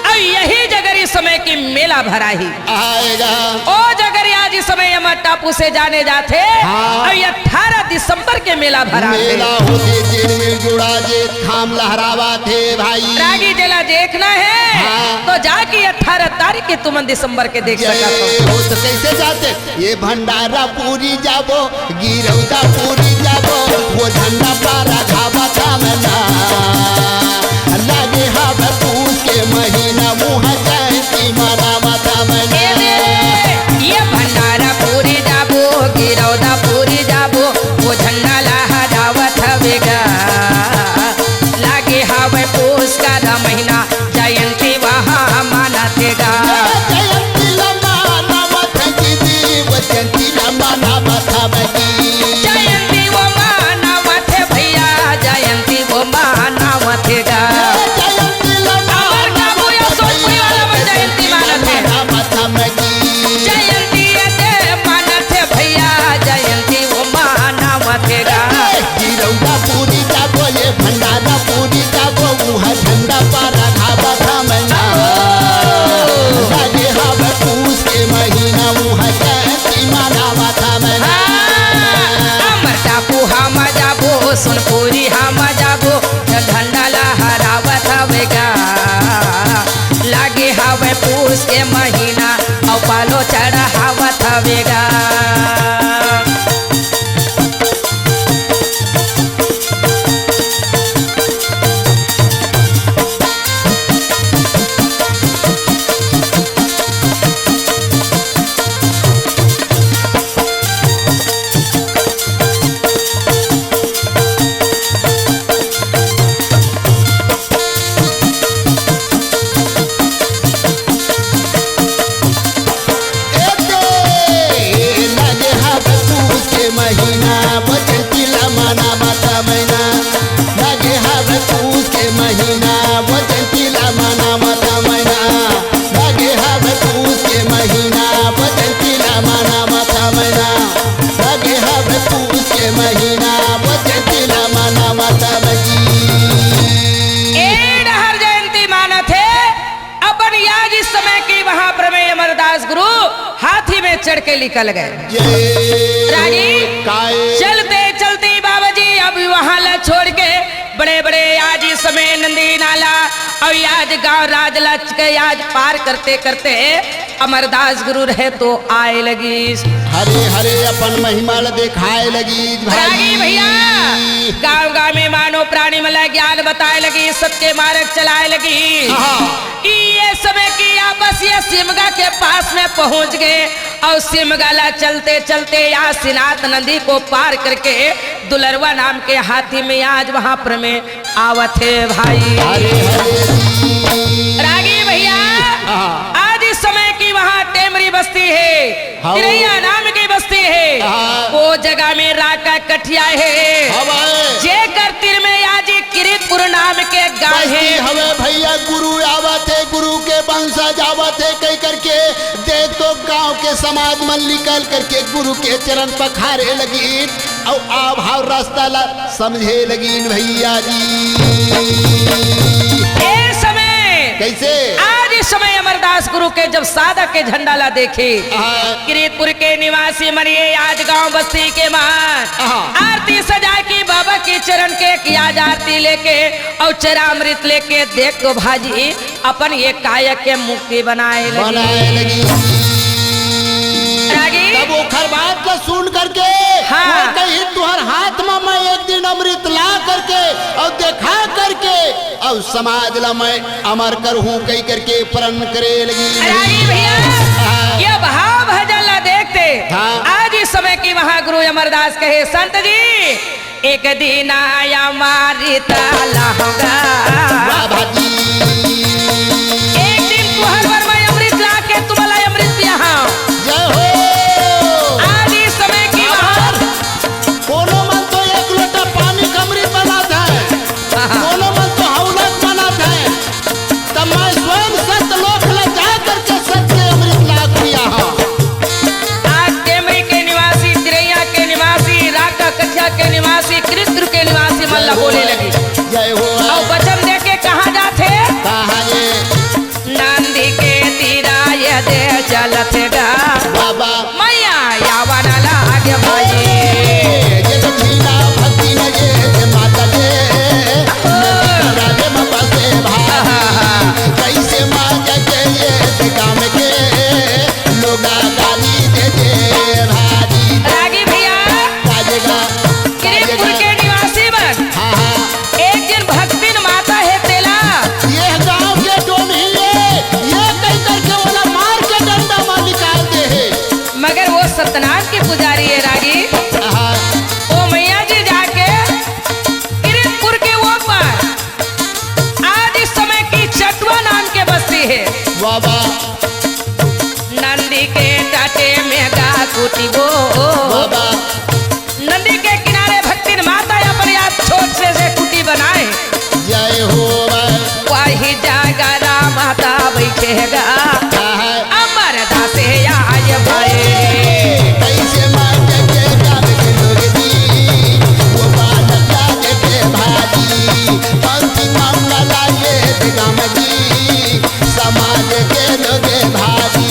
और यही जगह इस समय की मेला भरा ही। आएगा। ओ जगह आज इस समय अमर टापू से जाने जाते। हाँ। और ये अठारह दिसंबर के मेला भरा है। मेला होते दिन मिल जुड़ा जे खाम लहरावा थे भाई। रागी जेला देखना है, हाँ। तो जाके अठारह तारीख के तुमन दिसंबर के देख जय सकत हो। हो तो कैसे जाते? ये भंडारा पूरी जाबो, गिरौदा पूरी जाबो, वो झंडा पारा खाबा था में ना। लागे हवे पूस के महीना, मुँह जयंती मनावा था में ना। ए दे, ये भंडारा पूरी जाबो, गिरौदा पूरी जाबो, वो झंडा लहरावत हवे गा। लागे हवे पूस का महीना, जयंती वहाँ मनाते गा। जयंती ला मनावत दीदी, वो जयंती गा। एते लगे हवे पूस के महीना, वो जयंती ला मनावत मैना। लगे हवे पूस के महीना, वो जयंती ला मनावत मैना। लगे हवे पूस के महीना, वो जयंती ला मनावत मैना। लगे हवे पूस के महीना, वो जयंती ला मनावत मैना। ए डहर जयंती मानत हे, अपन याज इस समय की वहां पर में अमरदास गुरु हाथी में चढ़ के निकल गए। ये रागी, काय? चलते चलते बाबा जी अब वहां ला छोड़ के बड़े बड़े याज इस समय नंदी नाला और याज गांव राज ला के याज पार करते करते अमरदास गुरु रहे तो आए लगी। हरे हरे अपन महिमा ला दिखाए लगी भाई। रागी भैया, गांव गांव में मानव प्राणी मन ला ज्ञान बताए लगी, सत्य मार्ग चलाए लगी। हाँ। ई ये समय की आपस ये सिमगा के पास में पहुंच गए और सिमगा ला चलते चलते या सिनात नदी को पार करके दुलरवा नाम के हाथी में आज वहां पर में आवत हे भाई। हरे हरे जी। रागी भैया, हाँ। आज इस समय की वहां टेमरी बस्ती है, हाँ। तिरैया नाम की बस्ती है, हाँ। वो जगह में राका कठिया है। हाँ भाई। जेकर तीर में आज किरीटपुर नाम के गांव बस्ती है। हवे भैया, गुरु आवत हे, गुरु के वंशज आवत हे, कई करके देख तो गांव के समाज मन निकल करके गुरु के चरण पखारे लगी। अउ आ भाव रास्ता ला समझे लगिन भैया जी। ए समय, कैसे? आज इस समय अमरदास गुरु के जब सादा के झंडा ला देखे, हाँ। किरीटपुर के निवासी मन ये आज गांव बस्ती के मन हाँ। आरती सजा के बाबा के चरण के किया आरती लेके और चरामृत लेके देख तो भाजी अपन ये काया के मुक्ति बनाए लगी। बनाए लगी। रागी। तब ओखर बात ला सुन करके हाँ। वो कही, "तुहर हाथ में मैं एक दिन अमृत ला करके और दिखा करके और समाज ला मैं अमर करहूँ," कही करके प्रण करे लगी। रागी भैया, हाँ। ये भाव भजन ला देखते हाँ। आज इस समय की महागुरु अमरदास कहे, संत जी, एक दिन आया अमृत लाहूंगा। वाह भाजी। एक दिन तुहर बर मैं अमृत ला के तुमला अमृत पियाहूं। जय हो। आज इस समय की आभार। बात। कोनो मन तो एक लोटा पानी के अमृत बनात हे, हाँ, हाँ। कोनो मन तो हौलत बनात हे। तब मैं स्वयं सत्यलोक ले जा करके सत्य अमृत लाग किया हूँ। आज टेमरी के निवासी, तिरैया के निवासी, राका कठिया के निवासी, किरीटपुर के निवासी मन ला बोले लगी। जय हो। और वचन दे के कहाँ जाथे? कहाँ ये? नंदी के तीरा ये दे चलत गा। बाबा। मैया यावन लागे भाई। ये दक्षिणा भक्ति न ये माता के। राधे माता से भाई। कैसे माँ के ये काम के लोगा गाली दे दे भाई। रागी भैया। राजेगा। किरीटपुर के निवासी मन। हाँ, हाँ। एक झन भक्तिन माता हे तेला। ये गांव के डोमही हे, ये कहि करके ओला मार के डंडा म निकाल दे हे। मगर वो सतनाम के पुजारी हे रागी। हाँ। वो मैया जी जाके किरीटपुर के वो पार आज इस समय की चटुआ नाम के बस्ती हे। बाबा। नंदी के टाटे में गा कुटी वो। बाबा। नंदी के किनारे भक्तिन माता अपन या छोट से, से कुटी बनाए। जय हो। वही जागा राम माता बैठे गा। हाँ। अमरदास हे आय भाई। कैसे मार के काम के लोग जी, वो बालक लागे के भाजी, पंथी मामला लागे के गाम जी, समाज के लोग भाजी।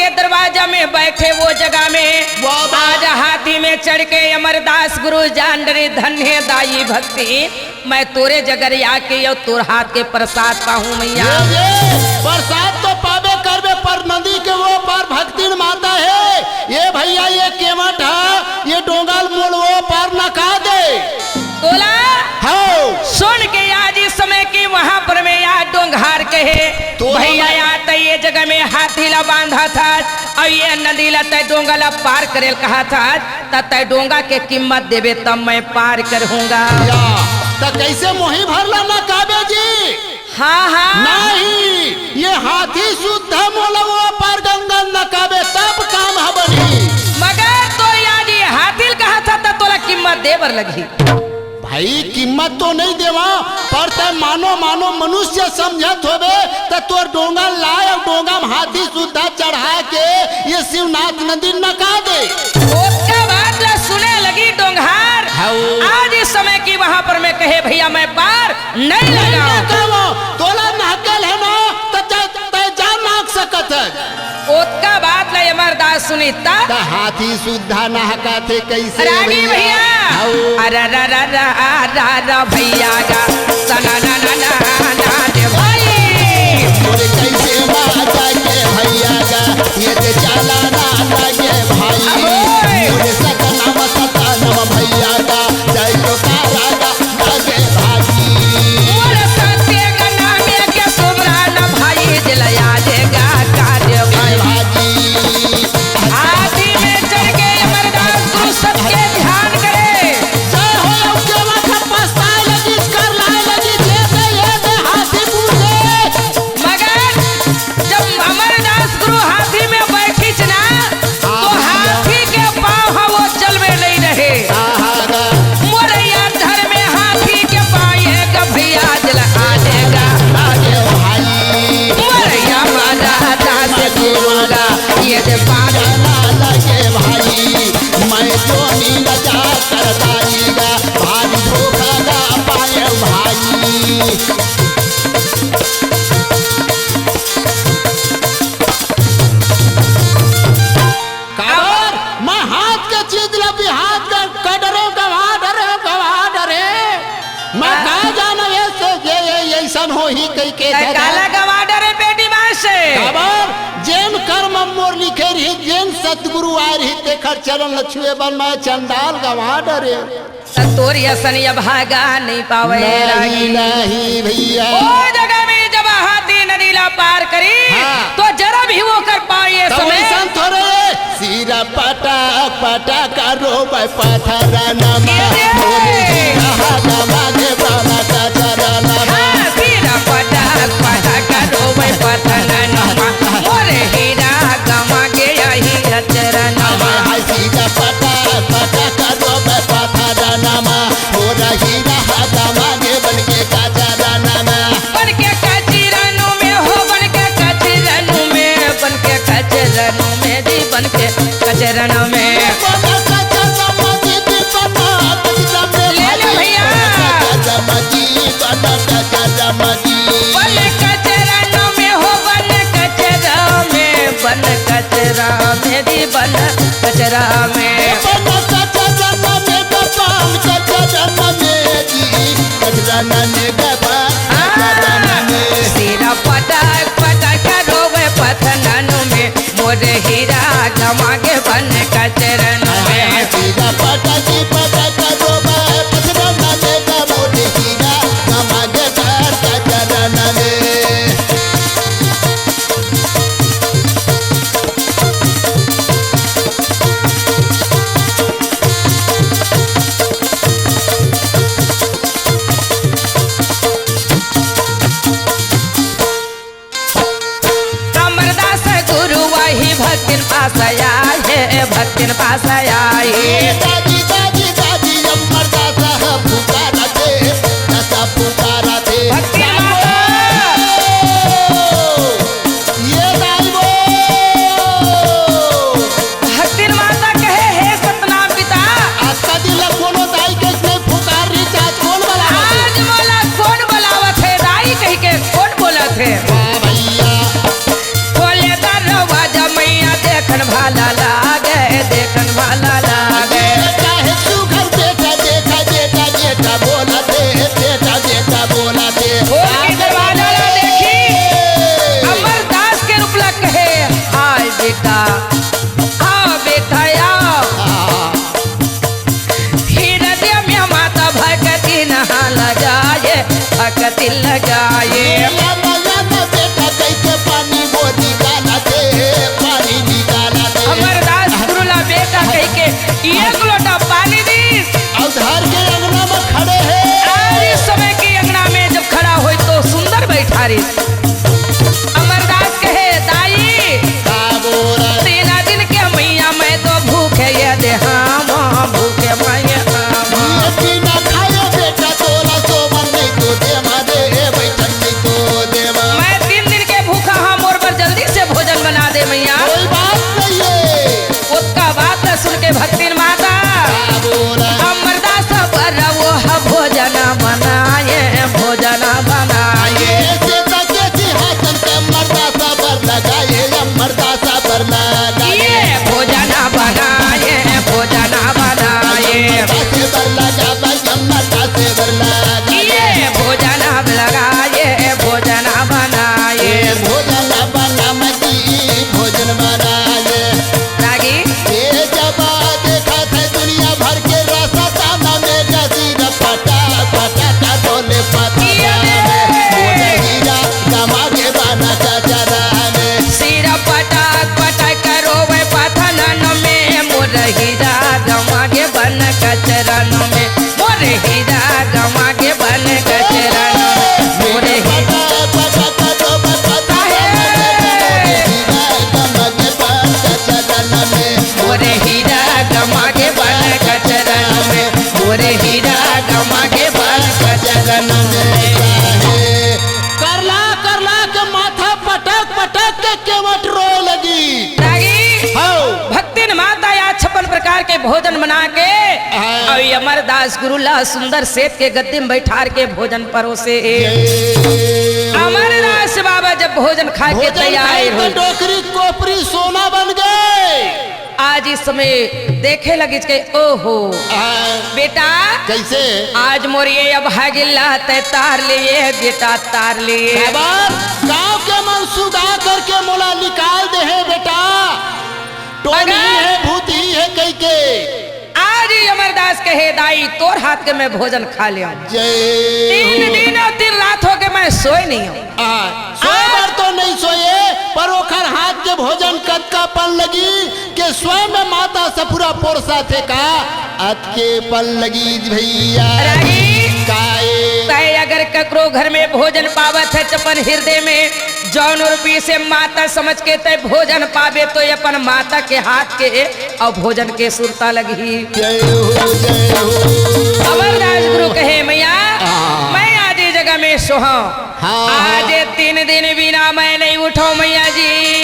दरवाजा में बैठे वो जगह में। वाह, वाह। आज हाथी में चढ़ के अमरदास गुरु जान डरे, धन्य दाई भक्ति। मैं तोरे जगरिया के अउ तोर हाथ के प्रसाद पाहूं मैया। ये, ये, प्रसाद तो पाबे करबे, पर नदी के वो पार भक्तिन माता हे। ये भैया, ये केवट हे, ये डोंगा ल मोल वो पार नका दे। तोला? हव। सुन के आज इस समय की वहां पर में यार डोंगहार कहे, तो भैया, यार त ये जगह में हाथी ला बांधा था, अउ ये नदी ला तय डोंगा ला पार करेल कहा था, त तय डोंगा के कीमत देबे तब मैं पार करहूंगा। या, त कैसे मोही भर ला नकाबे जी? हाँ, हाँ। नहीं, ये हाथी सुद्धा मोला वो पार गंगा नकाबे तब काम ह बनही। मगर तो यार ये हाथी ल कहा था त तोला कीमत दे बर लगही। भाई, कीमत तो नहीं देवा, पर तय मानो मानो मनुष्य समझत होबे, त तोर डोंगा लाय अउ डोंगा म हाथी सुद्धा चढ़ा के ये शिवनाथ नदी नका दे। ओतका बात ला सुने लगी डोंगहार। हऊ। आज इस समय की वहां पर में कहे, "भैया, मैं पार नहीं नहीं लगाऊं।" नकावा, तोला नहकेल हे ना, त तय, तय जा नाक सकत हे। ओतका बात ला अमरदास सुनिस त। त हाथी सुद्धा नहकाथे कैसे रागी भैया? भैया। हऊ। अरे रा रा रा आ रा रा भैया गा, सना ना ना ना ना दे भाई। मोरे कैसे माता के भैया गा, ये दे चाला ना लगे भाई। अहोय। मोरे सतनाम सतनाम भैया गा, जय तो कारा गा, लगे भाई। मोर सत्य का नाम ये के सुबरा न भाई, दिल याद गा का दे भाई। भाई। हाथी में चढ़ के अमरदास गुरु सबके ध्यान करे। जय हो, अब केवा का पछताए लगी, कर लाए लगी, ये दे, ये दे, हाथी पूजे। मगर जब अमरदास गुरु हाथी में बैठिस ना, तो हाँ, भैया। हाथी के पाँव ह वो चल में नहीं रहे। हाँ, हाँ, हाँ। मोरैया धर में हाथी के पाँव एक भैया जल आने का। आगे भाई। मोरैया मारा दास गुरु गा, ये दे पाँव। ना लगे भाई, मैं तो नीला जा करताई गा, भारी धोखा गा पाए भाई। काबर? मैं हाथ के चीज ला भी हाथ के क डरे, गवा डरे, गवा डरे। मैं का जानव ये से, ये, ये, ये अइसन होही कहि के तै दादा। काला गवा डरे बेटी माँ से। काबर? जेन कर्म मोर लिखे रही, जेन सतगुरु आए रही, तेखर चरण ल छुए बर मैं चंडाल गवा डरे। त तोर असन अभागा नहीं पावे नहीं, रागी। नहीं भैया। ओ जगह में जब हाथी नदी ला पार करी, हाँ। तो जरा भी ओकर पाँव ये तो समय वैसन थोड़े, सिरा पटक पटक रोवे पत्थर नमा, ये रे। मोरे सिरा हाथ मांगे बना कचरा नमा। हाँ, सिरा पटक पटक रोवे पत्थर नमा, मोरे हीरा गमा गया ही अचरन। हाय, हाय, सीधा पटक, पटक, रोबे पथरनमा। मोरा हीरा हाथा मांगे बन के काचरनमा। बन के काचरनु में हो, बन के काचरनु में, बन के काचरनु में जी, बन के काचरनु में। बन काचरनमा जी, बन काचरनमा ले लो जी, भैया। बन काचरनमा जी, बन काचरनमा जी। बन कचरा में हो, बन कचरा में, बन कचरा में रे, बन कचरा में। बन कचरा में, बन कचरा में जी, कचरा में, बन कचरा में। सिरा पटक पटक रोवे पथनन में, मोर हीरा गमा गे बन कचरन में। सीधा पटकी पटक रोबा, पचरन में का मोर हीरा गमा गे बन कचरन में। अमरदास गुरु वही भक्तिन पास आए, भक्तिन पास आए। दादी, दादी, दादी, अमरदास ह पुकारथे, दास ह पुकारथे। भक्तिन माता। ये दाई वो। भक्तिन माता कहे, "हे सतनाम पिता।" अतका दिन ला कोनो दाई कहिके नइ पुकार रिहिस, आज कोन बलावत हे? आज मोला कोन बलावत हे? दाई कहिके कोन बोलत हे? वाह भैया। खोले दरवाजा मैया अकतिल लगाए। ये लमयन बेटा कहिके पानी वो निकालथे, पानी निकालथे। अमरदास गुरु ला बेटा कहिके एक लोटा पानी दीस। अउ धर के अंगना में खड़े हे। अउ इस समय के अंगना में जब खड़ा होय तो सुंदर बैठा रहिस। अमरदास कहे, "दाई, का बोला? तीन दिन के मइया मैं तो भूखे ये देहाम, भूखे मैं ये देहाम।" ये बिना खाए बेटा तोला सोवन नहीं तो देवा दे, ए बैठक नहीं तो देवा। मैं तीन दिन के भूखा हंव, मोर बर जल्दी से भोजन बना दे मइया। कोई बात नहीं है। ओतका बात ल सुन के भक्तिन माता का बोला? अमरदास बर वो ह भोजन बनाए, भोजन बनाए। ये से तके सिंहासन के अमरदास बर लगाए, अमरदास बर लगाए। ये भोजन बनाए, भोजन बनाए। अमरदास बर लगाए, अमरदास बर लगाए। ये भोजन लगाए, भोजन बनाए। ये भोजन बना मती, भोजन बनाए। रागी। ये जब देखत है दुनिया भर के रास्ता में, सिर पटा पटा कर बोले पता ये में, मोरे हीरा गमा के बना कचरा में। सिर पटक पटक करो वे पथलन में, मोर हीरा गमा के बन कचरन में, मोर हीरा गमा के बन कचरन में, मोर हीरा पटा पटा करो वे पथलन में, मोरे हीरा गमा के बन कचरन में। मोरे हीरा गमा के बन कचरन में, मोरे हीरा गमा के बन कचरन में। करला करला के माथा पटक पटक के केवट रोए लगी। रागी, हौ। भक्तिन माता या छप्पन प्रकार के भोजन बना के हाँ। अउ अमरदास गुरु ला सुंदर सेत के गद्दी में बैठार के भोजन परोसे। जय। अमरदास बाबा जब भोजन खा के भोजन तैयार खाए तो हो डोकरी कोपरी सोना बन गए। आज इस समय देखे लगिस के, ओहो, हाँ। बेटा, कैसे? आज मोर ये अभागिन ला तैं तार ले, ये बेटा तार ले। काबर? गांव के मन सुधा करके मोला निकाल दे हे बेटा। टोनी अगर हे, भूती हे कहिके। आज ही अमरदास कहे, दाई, तोर हाथ के मैं भोजन खा लेंव। जय तीन हो। दिन अउ तीन रात हो गए, मैं सोए नहीं हंव। आ, सोए बर तो नहीं सोए, पर ओखर हाथ के भोजन कतका पन लगी के स्वयं माता सफुरा पोरसा थे का? अतके पन लगी भैया। रागी, काए? तय अगर ककरो घर में भोजन पावत है अपन हृदय में, जौन रूपी से माता समझ के तय भोजन पाबे, तो ये अपन माता के हाथ के अउ भोजन के सुरता लगही। जय हो, जय हो। अमरदास गुरु कहे, मैया, हाँ। मैं आज ये जगह में सोहंव। हाँ। आज ये तीन दिन बिना मैं नहीं उठंव, मैया जी।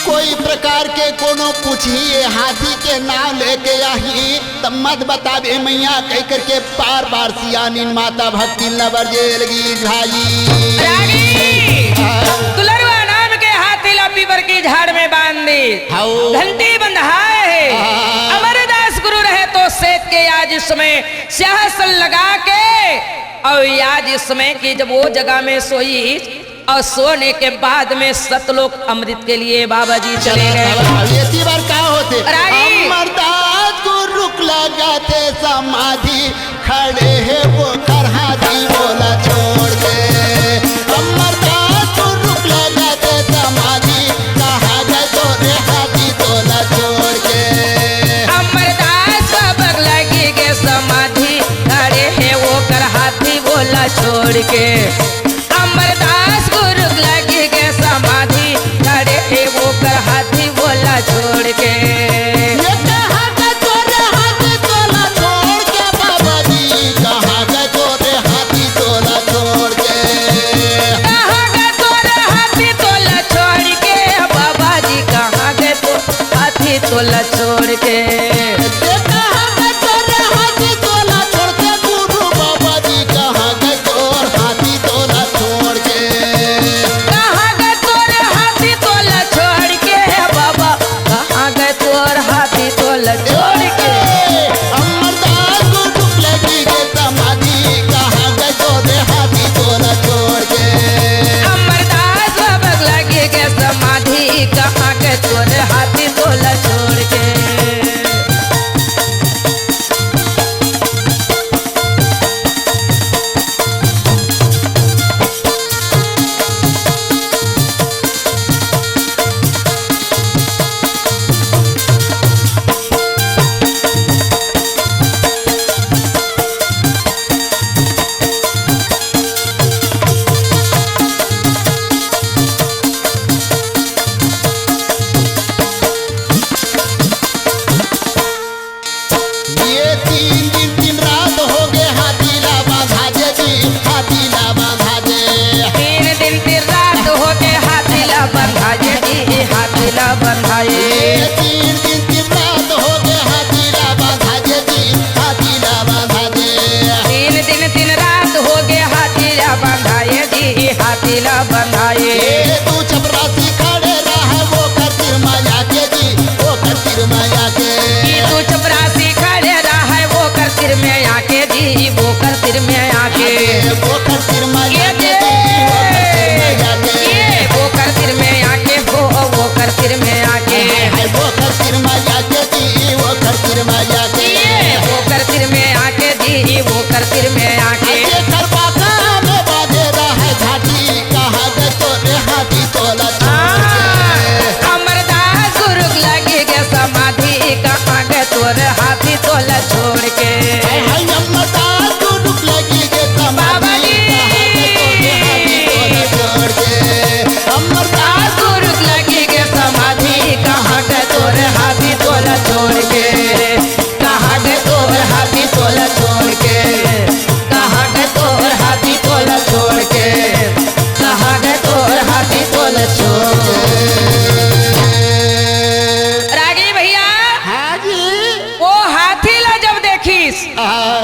कोई प्रकार के कोनो पूछही, ये हाथी के नाम लेके आही, त मत बताबे मैया, कहि करके बार बार सियानिन माता भक्तिन ला बरजे लगी भाई। रागी, हाँ। दुलरुआ नाम के हाथी ला पीपर की झाड़ में बांध दे। हाओ। घंटी बंधाए हे। हाँ। अमरदास गुरु रहे तो सेत के आज इस समय सिंहासन लगा के, अउ आज इस समय की जब वो जगह में सोई, अउ सोने के बाद में सतलोक अमृत के लिए बाबा जी चले गए। अब एती बार का होथे? रागी। अमरदास गुरुक लगाथे समाधि, खड़े हे वो कर हाथी वोला छोड़ के। अमरदास गुरुक लगाथे समाधि, कहाँ गए तोरे हाथी तोला छोड़ के? अमरदास बाबा लगी के समाधि, खड़े हे वो कर हाथी वोला छोड़ के। अमरदास गुरु लगी के समाधि, खड़े हे वो कर हाथी वोला छोड़ के। ये कहाँ गए तोरे हाथी तोला छोड़ के बाबा जी, कहाँ गए तोरे हाथी तोला छोड़ के? कहाँ गए तोरे हाथी तोला छोड़ के बाबा जी, कहाँ गए तो हाथी तोला छोड़ के? ये कहाँ गए तोरे हाथी तोला छोड़ के गुरु बाबा जी, कहाँ गए तोर हाथी तोला आके। ये दे। ये, वो कर सिर में आके हो, वो कर सिर में आके। हाय, हाय, वो कर सिर में आके दी, वो कर सिर में आके। ये वो कर सिर में आके दी, वो कर सिर में आके। अरे करवा का में बाजे रहा है झाटी, कहाँ गए तोरे हाथी तोला छोड़ के। हाँ, अमरदास गुरु लगी गे समाधि, कहाँ गए तोरे हाथी तोला छोड़ के। हाय, हाय, अमरदास गुरु लगी गे समाधि, बाबा जी। कहाँ गए तोरे हाथी तोला छोड़ के। अमरदास गुरु लगी गे समाधि, कहाँ गए तोरे हाथी तोला छोड़ के। कहाँ गए तोर हाथी तोला छोड़ के, कहाँ गए तोर हाथी तोला छोड़ के, कहाँ गए तोर हाथी तोला छोड़ के। रागी भैया, हाँ जी। वो हाथी ला जब देखिस, हाँ।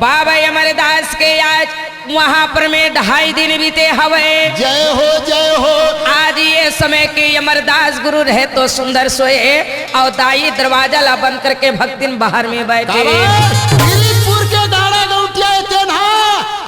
बाबा अमरदास के आज वहां पर में ढाई दिन बीते हवे। जय हो, जय हो। आज ये समय के अमरदास गुरु रहे तो सुंदर सोए और दाई दरवाजा ला बंद करके भक्तिन बाहर में बैठे। काबर? गिरिजपुर के गाड़ा गौटिया ए तेन हा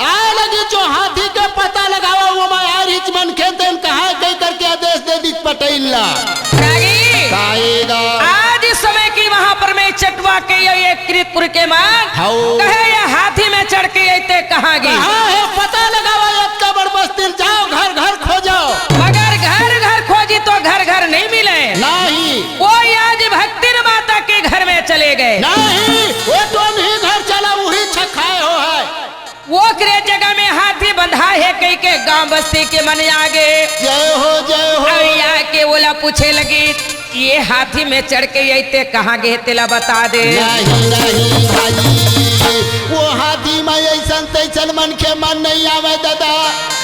आए लगी जो हाथी के पता लगावा, वो मैं आए रिच मन खेतेन कहाँ कई करके आदेश दे दी पटेल ला। रागी। काएगा। आज इस समय की वहां पर में चटवा के ये, ये किरतपुर के मान हौ। कहे ये हाथी में चढ़ के अइते कहाँ गे? कहाँ है? पता लगावा, अतका बड़ बस्ती ल जाओ, घर घर खोजो। मगर घर घर खोजी तो घर घर नहीं मिले। नहीं। वो आज भक्तिन माता के घर में चले गए। नहीं, वो तो नहीं घर चला, वही छखाए हो है। वो करे जगह में हाथी बंधा है कही के गांव बस्ती के मन आगे। जय हो, जय हो। अइया के ओला पूछे लगी, ये हाथी में चढ़ के अइते कहाँ गे तेला बता दे। नहीं, नहीं भाई, वो हाथी में ऐसन तैसन मनखे मन नहीं आवे दादा,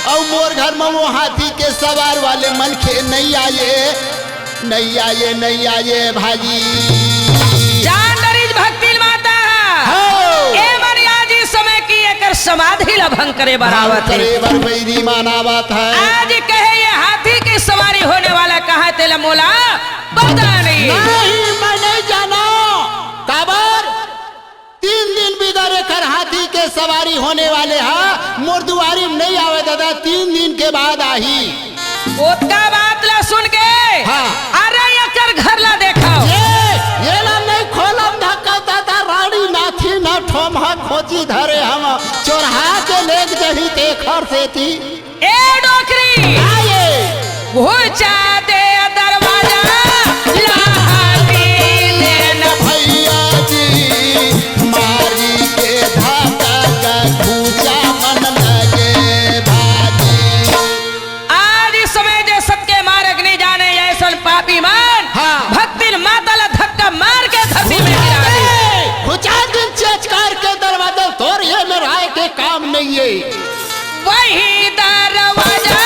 और मोर घर में वो हाथी के सवार वाले मनखे नहीं आए। नहीं आए, नहीं आए भाई। जान डरिस भक्तिन माता। हो। ए मन आज इस समय की एकर समाधि ला भंग करे बर आवत हे। करे बर बैरी मन आवत हे। आज कहे ये हाथी की सवारी होने वाला कहाँ तेला मोला पता नहीं। नहीं, मैं नहीं जानो। काबर? तीन दिन बिगर एकर हाथी के सवारी होने वाले हा, मोर दुआरी में नहीं आवे दादा, तीन दिन के बाद आही। ओतका बात ला सुन के, हाँ। अरे एकर घर ला देखो। ये, ये ला नहीं खोलब धक्का दादा, रानी नाथी ना ठोमहा खोजी धरे हम, चोरहा के लेग जही तेखर सेती। ए डोकरी! आए। घुचा दे दरवाजा, लागी ले न भैया जी, मारी के धागा का घुचा मन लगे भाजी। आज इस समय जे सत के मारग नहीं जाने, ऐसन पापी मन, हाँ। भक्तिन माता ला धक्का मार के धरती में गिरा दे। घुचा दिन चेचकार के दरवाजा तोर ये में राय के काम नहीं है। वही दरवाजा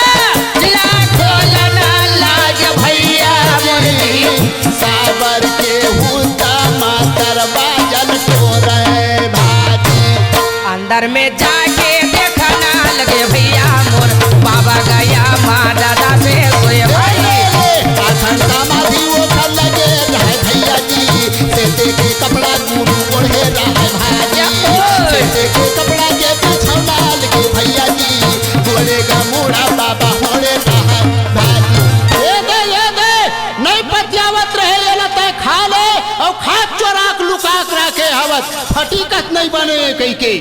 ला खोलना लाज भैया मोरनी। साबर के हुता मातर बाजल तोरे भाजी। अंदर में जाके देखना लगे भैया मोर बाबा गया माँ दादा से सोए भाई। आसन समाधि वो कर लगे रहे भैया जी। सेते के कपड़ा गुरु ओढ़े रहे भाजी। सेते के कपड़ा के बिछौना लगे भैया जी। गोरे का मुड़ा बाबा होले रहे भाजी। ये दे, ये दे, नहीं पतियावत रहे, ये ला तय खा ले, और खाक चोराक लुकाक रखे हवत, फटीकत नहीं बने कही के।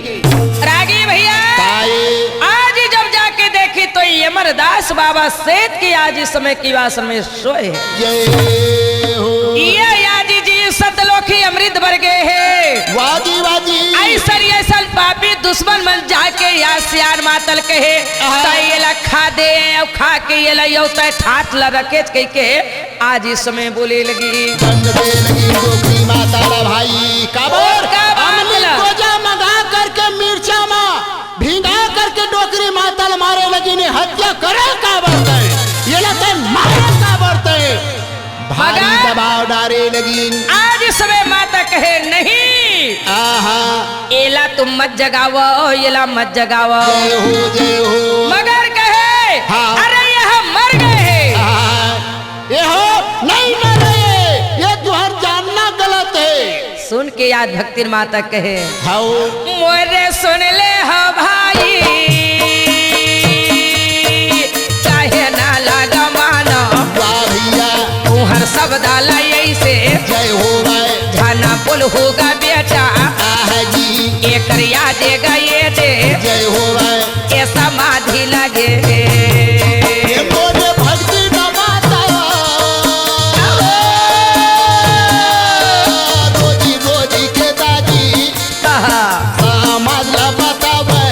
रागी भैया, काए? आज जब जाके देखी तो ये अमरदास बाबा सेठ की आज इस समय की वासन में सोए है। जय हो। ये आज जी सतलोकी अमृत बर गए है। वाजी, वाजी। ऐसन, ऐसन पापी दुश्मन मन जाके या सियान मातल कहे, हाँ। तो ये ला खा दे, और खा के ये ला यो तय ठाट ला रखे कह के आज इस समय बोले लगी। दंड दे लगी डोकरी माता ला भाई, काबर? और का बात अमली ला? गोजा मंगा करके मिर्चा मा भिंगा करके डोकरी माता ला मारे लगी ने हत्या करे काबर तय? ये ला तय मारे काबर तय? भारी मगर दबाव डारे लगी। आज इस समय माता कहे नहीं। आहा। एला तुम मत जगावो, एला मत जगावो। जय हो, जय हो। मगर कहे, हाँ। अरे यह मर गए हैं। हाँ। ये हो, नहीं मरे, ये तुहर जानना गलत है। सुन के याद भक्तिन माता कहे, हाओ। मोरे सुन ले हो भाई, दाला ऐसे जय हो भाई। झन बोलहू गा बेटा। आहा जी। एकर याद गए दे। जय हो भाई। ए समाधि लगे। ए मोरे भक्ति न माता। रोजी रोजी के दादी। आहा। समाज ला बतावे।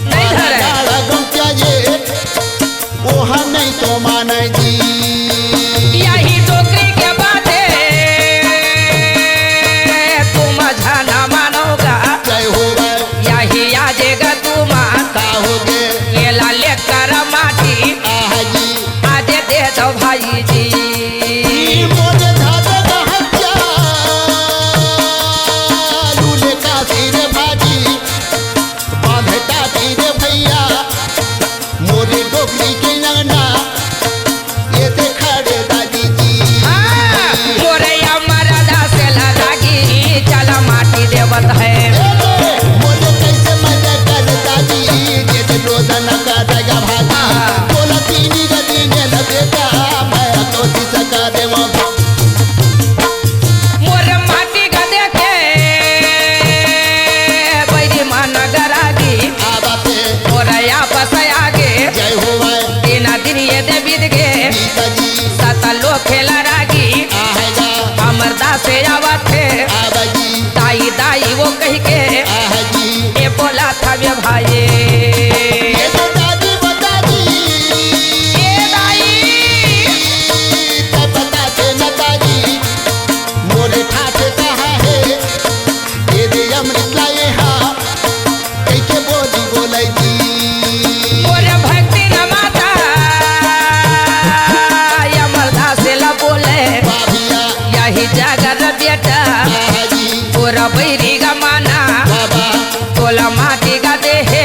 नहीं धरे। गाड़ा गम क्या ये? ओहा नहीं तो माने जी। यही डोकरी के बात हे, तुम झन मानोगा। जय हो भाई। यही आजे गा तुम। का हो गे? ये ला लेकर माटी। आहा जी। आजे दे दो भाई जी। ई मोरे धागा का हत्या। लूले का सिर भाजी। बांधे टाटी रे भैया, मोरे डोकरी के अंगना, ये ते खड़े दादी जी। हाँ, मोरे अमर दास ला लागी, चला माटी देवत हे। ए, मोरे कैसे मजा कर दादी, ये ते रोदन का देगा भाजी। हाँ। बोला तीनी गदी ने लगे का, मैं तो दिशा का देवा। मोर माटी गा देखे बैरी मन गरागी। आवा ते। मोर आपस आगे। जय हो भाई। तीन दिन ये दे बीत गे। गीता जी। सत लोग खेला रागी। आहा जा। अमरदास आवत हे। आवा जी। दाई दाई वो कहि के। आहा जी। ए बोला था वे भाई। ये तो दादी बता दी। ए दाई। तब बता दे ना दादी। मोरे ठाठ कहाँ हे? ये दे अमृत लाए हा, कइके बोली बोलै जी। मोरे भक्ति न माता, अमरदास ला बोले। बाबिया। यही जागर बेटा, आहा जी। तोरा बैरी गा माना। बाबा। तोला माटी गा दे हे।